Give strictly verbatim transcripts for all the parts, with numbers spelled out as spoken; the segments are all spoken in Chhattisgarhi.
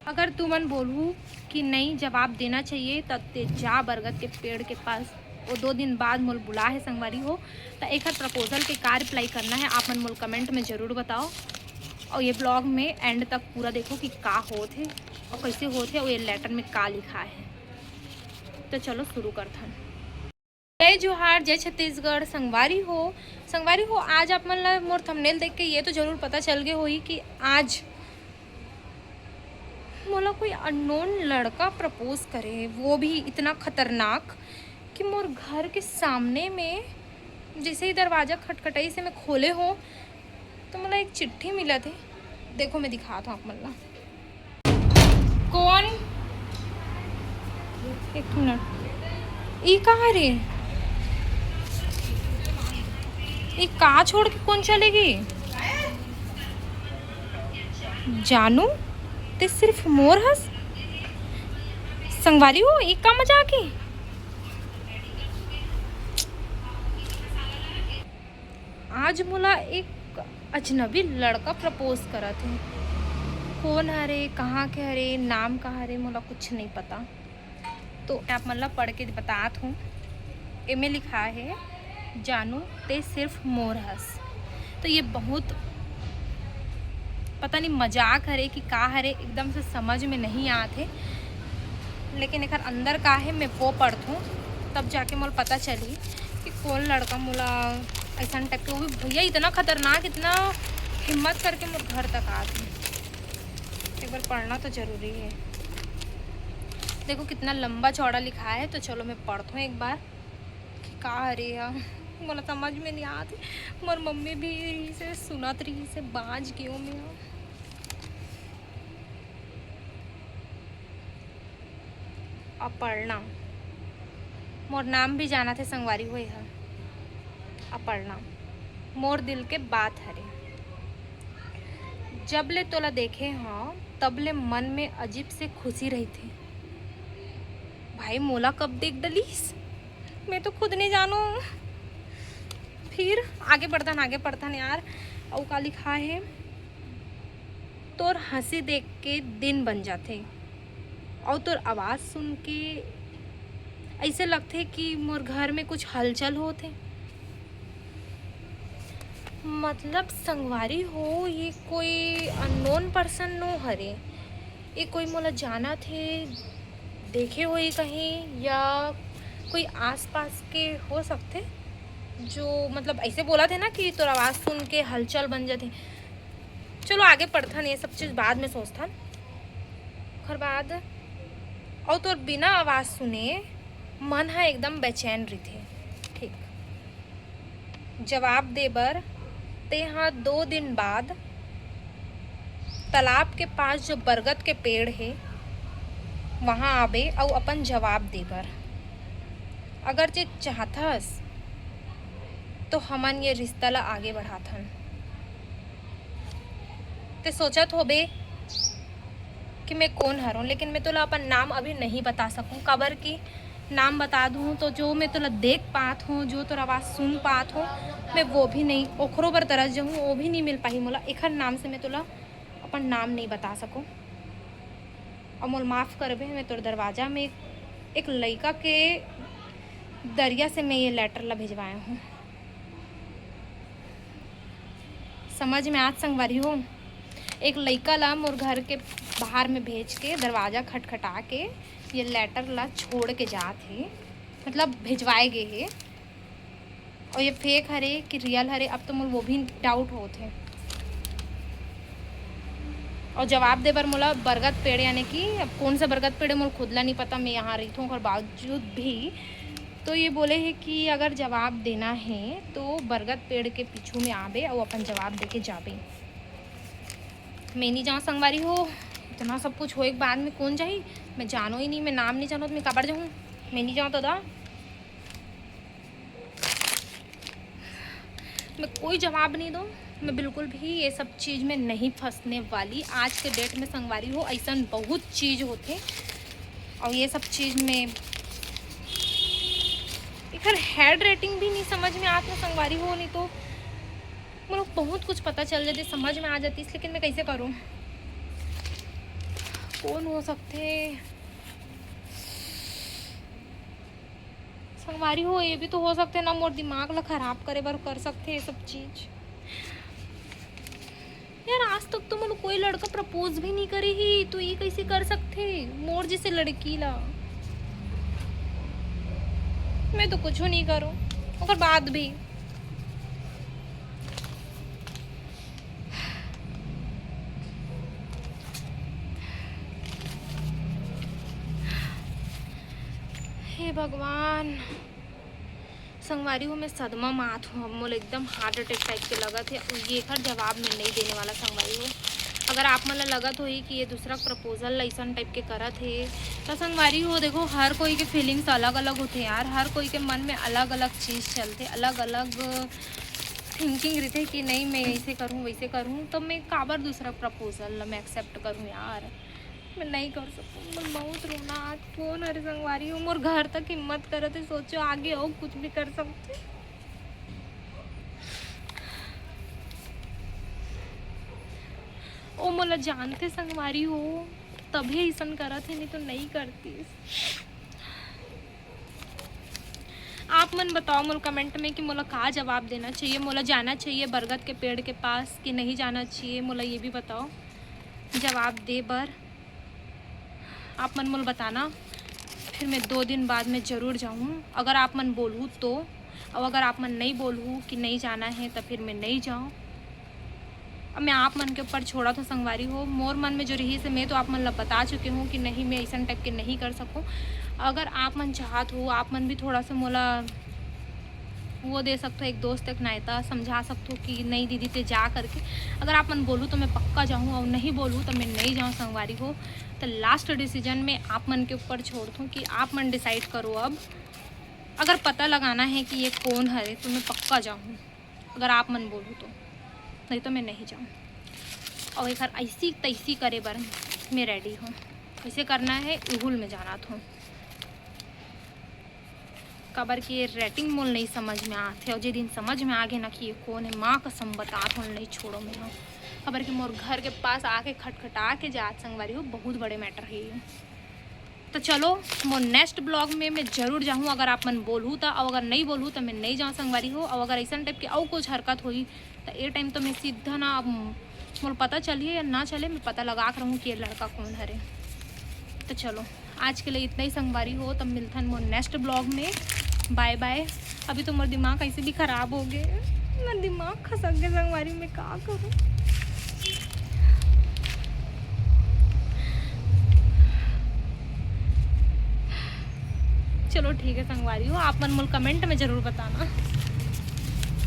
अगर तुमन बोलहू कि नहीं, जवाब देना चाहिए, त ते जा बरगद के पेड़ के पास। वो दो दिन बाद मोला बुलाए हे संगवारी हो, त एकर प्रपोजल के का रिप्लाई करना हे, आप मन मोला कमेंट में जरूर बताओ। और ये ब्लॉग में एंड तक पूरा देखो कि का होत हे और कैसे होत हे और ये लेटर में का लिखा हे। तो चलो शुरू करथन। जय जोहार, जय छत्तीसगढ़। संगवारी हो, संगवारी हो, आज आप मन ला मोर थंबनेल देख के ये तो जरूर पता चल गए होही कि आज मोला कोई अननोन लड़का प्रपोज करे हे, वो भी इतना खतरनाक कि मोर घर के सामने में जैसे ही दरवाजा खटखटाइस हे, मैं खोले हों तो मोला एक चिट्ठी मिलत हे। देखो, मैं दिखात हों आप मन ला। कौन? एक मिनट, ई कहाँ रे? ई का छोड़ के कौन चले गई? जानू, ते सिर्फ मोर हस। संगवारी हो, ई का मजाक हे? आज मोला एक अजनबी लड़का प्रपोज करत हे। कौन हरे, कहाँ के हरे, नाम का हरे, मोला कुछ नहीं पता। तो आप मन ला पढ़ के बतात हूँ। एमे लिखा हे, जानू, ते सिर्फ मोर हस। तो ये बहुत पता नहीं मजाक हरे कि का हरे, एकदम से समझ में नहीं आत हे। लेकिन एकर अंदर का हे, मैं वो पढ़थूँ, तब जाके मोला पता चली कि कौन लड़का मोला ऐसा टाइप के, वो भी भैया इतना खतरनाक, इतना हिम्मत करके मोर घर तक आत हे। एक बार पढ़ना तो जरूरी है। देखो कितना लंबा चौड़ा लिखा है, तो चलो मैं पढ़थूँ एक बार कि का हरे ह। मोला समझ में नहीं आत हे। मोर मम्मी भी रही से सुनत रही से, बाज गयो मैं। अपर्णा, मोर नाम भी जानत हे संगवारी हो, ए ह अपर्णा। मोर दिल के बात हरे। जब ले तोला देखे हव, तब ले मन में अजीब से खुशी रहिथे। भाई, मोला कब देख डलिस? मैं तो खुद नहीं जानू। फिर आगे बढ़थन, आगे बढ़थन यार। अउ का लिखा है? तोर हंसी देख के दिन बन जाथे, अउ तोर आवाज़ सुन के ऐसे लगथे कि मोर घर में कुछ हलचल होत हे। मतलब संगवारी हो, ये कोई अननोन पर्सन नो हरे, ये कोई मोला जानत हे, देखे होही कहीं, या कोई आसपास के हो सकथे, जो मतलब ऐसे बोलत हे ना कि तोर आवाज़ सुन के हलचल बन जाथे। चलो आगे पढ़थन, ये सब चीज़ बाद में सोचथन। ओकर बाद, अउ तोर बिना आवाज़ सुने मन ह एकदम बेचैन रहिथे। ठीक, जवाब दे बर तेंहा दो दिन बाद तालाब के पास जो बरगद के पेड़ हे, वहाँ आबे अउ अपन जवाब दे बर। अगर जे चाहथस, तो हमन ये रिश्ता ला आगे बढ़ाथन। ते सोचत होबे कि मैं कौन हरों, लेकिन मैं तोला अपन नाम अभी नहीं बता सकूं, काबर कि नाम बता दूं तो जो मैं तोला देख पात हूँ, जो तोर आवाज़ सुन पात हूँ, मैं वो भी नहीं, ओखरो बर तरस जाहूँ, वो भी नहीं मिल पाही मोला। एखर नाम से मैं तोला अपन नाम नहीं बता सकूं। और मोल माफ़ करबे, मैं तोर दरवाजा में एक, एक लइका के दरिया से मैं ये लेटर ला भिजवाए हूँ। समझ में आत संगवारी हो, एक लइका ला मोर घर के बाहर में भेज के, दरवाजा खटखटा के ये लेटर ला छोड़ के जात हे, मतलब भिजवाए गे हे। और ये फेक हरे कि रियल हरे, अब तो मोर वो भी डाउट होत हे। और जवाब दे बर मोला बरगद पेड़, यानी कि अब कौन सा बरगद पेड़ है, मोला खुद ला नहीं पता, मैं यहाँ रहिथों, ओकर बावजूद भी। तो ये बोले है कि अगर जवाब देना है तो बरगद पेड़ के पीछू में आबे और अपन जवाब दे के जाबे। मैं नहीं जाऊँ संगवारी हो, इतना सब कुछ होए के बाद में कौन जाही? मैं जानो ही नहीं, मैं नाम नहीं जानो तो मैं काबर जाऊँ? मैं नहीं जाऊँ तो दा। मैं कोई जवाब नहीं दूँ, मैं बिल्कुल भी ये सब चीज़ में नहीं फंसने वाली। आज के डेट में संगवारी हो ऐसा बहुत चीज़ होते, और ये सब चीज़ में एकर हेड रेटिंग भी नहीं समझ में आत ना संगवारी हो, नहीं तो मतलब बहुत कुछ पता चल जाते, समझ में आ जाती, लेकिन मैं कैसे करूँ? कौन हो सकथे? संगवारी हो, ये भी तो हो सकथे ना, मोर दिमाग ला खराब करे बर कर सकथे ये सब चीज। यार, आज तक तो मोला कोई लड़का प्रपोज भी नहीं करे ही, तो ये कैसे कर सकथे मोर जैसे लड़की ला? मैं तो कुछ नहीं करूँ, ओकर बाद भी। हे भगवान, संगवारी हो, मैं सदमा म आत हूँ। अब मोला एकदम हार्ट अटैक टाइप के लगत हे। ये एकर जवाब मैं नहीं देने वाला संगवारी हो। अगर आप मन ला लगत होही कि ये दूसरा प्रपोजल ला अइसन टाइप के करत हे, तो संगवारी हो, देखो, हर कोई के फीलिंग्स अलग अलग होथे यार। हर कोई के मन में अलग अलग चीज़ चलथे, अलग अलग थिंकिंग रहिथे कि नहीं, मैं ऐसे करूँ, वैसे करूँ, तो मैं काबर दूसरा प्रपोजल ला मैं एक्सेप्ट करूँ यार? मैं नहीं कर सकूँ, मैं बहुत रोना आज। कौन हरे संगवारी हो, मोर घर तक हिम्मत करत हे, सोचो आगे अउ कुछ भी कर सकथे। ओ मोला जानथे संगवारी हो, तभे अइसन करत हे, नहीं तो नहीं करतीस। आप मन बताओ मोला कमेंट में कि मोला का जवाब देना चाहिए, मोला जाना चाहिए बरगद के पेड़ के पास कि नहीं जाना चाहिए, मोला ये भी बताओ जवाब दे बर। आप मन मोला बताना, फिर मैं दो दिन बाद में ज़रूर जाऊँ, अगर आप मन बोलहू तो। और अगर आप मन नहीं बोलहू कि नहीं जाना है, तो फिर मैं नहीं जाऊँ। अब मैं आप मन के ऊपर छोड़त हूँ संगवारी हो। मोर मन में जो रहिस हे, मैं तो आप मन ला बता चुके हूँ कि नहीं, मैं अइसन टाइप के नहीं कर सकूँ। अगर आप मन चाहत हो, आप मन भी थोड़ा सा मोला वो दे सकथो, एक दोस्त, एक नायता समझा सकथो कि नहीं दीदी, ते जा करके। अगर आप मन बोलहू तो मैं पक्का जाऊँ, और नहीं बोलहू तो मैं नहीं जाऊँ संगवारी हो। तो लास्ट डिसीजन मैं आप मन के ऊपर छोड़त हूँ कि आप मन डिसाइड करो अब। अगर पता लगाना है कि ये कौन हरे, तो मैं पक्का जाऊँ, अगर आप मन बोलहू तो, नहीं तो मैं नहीं जाऊँ। और एकर ऐसी तैसी करे बर मैं रेडी हूँ। कैसे करना है, इहू ल मैं जानत हूँ। काबर कि ये रेटिंग मोल नहीं समझ में आथे, और जे दिन समझ में आ गे ना कि ये कौन है, माँ कसम बतात हूँ, नहीं छोड़ो मैं हूँ। काबर कि मोर घर के पास आके खटखटा के जात संगवारी हो, बहुत बड़े मैटर है ये। तो चलो, मोर नेक्स्ट ब्लॉग में मैं जरूर जाहूँ, अगर आप मन बोलहू त, और अगर नहीं बोलहू त मैं नहीं जाऊँ संगवारी हो। और अगर ऐसन टाइप के और कुछ हरकत होई त ए टाइम तो मैं सीधा ना, अब मोर पता चलिए या ना चले, मैं पता लगा के रहूँ कि ये लड़का कौन हरे। तो चलो, आज के लिए इतना ही संगवारी हो, तब मिलथन मोर नेक्स्ट ब्लॉग में। बाय बाय। अभी तो मोर दिमाग ऐसे भी खराब हो गए, मोर दिमाग खसक गए संगवारी, मैं का करूँ? चलो ठीक है संगवारी हो, आप मन मोल कमेंट में जरूर बताना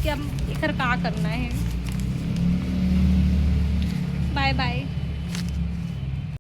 कि अब एकर का करना है। बाय बाय।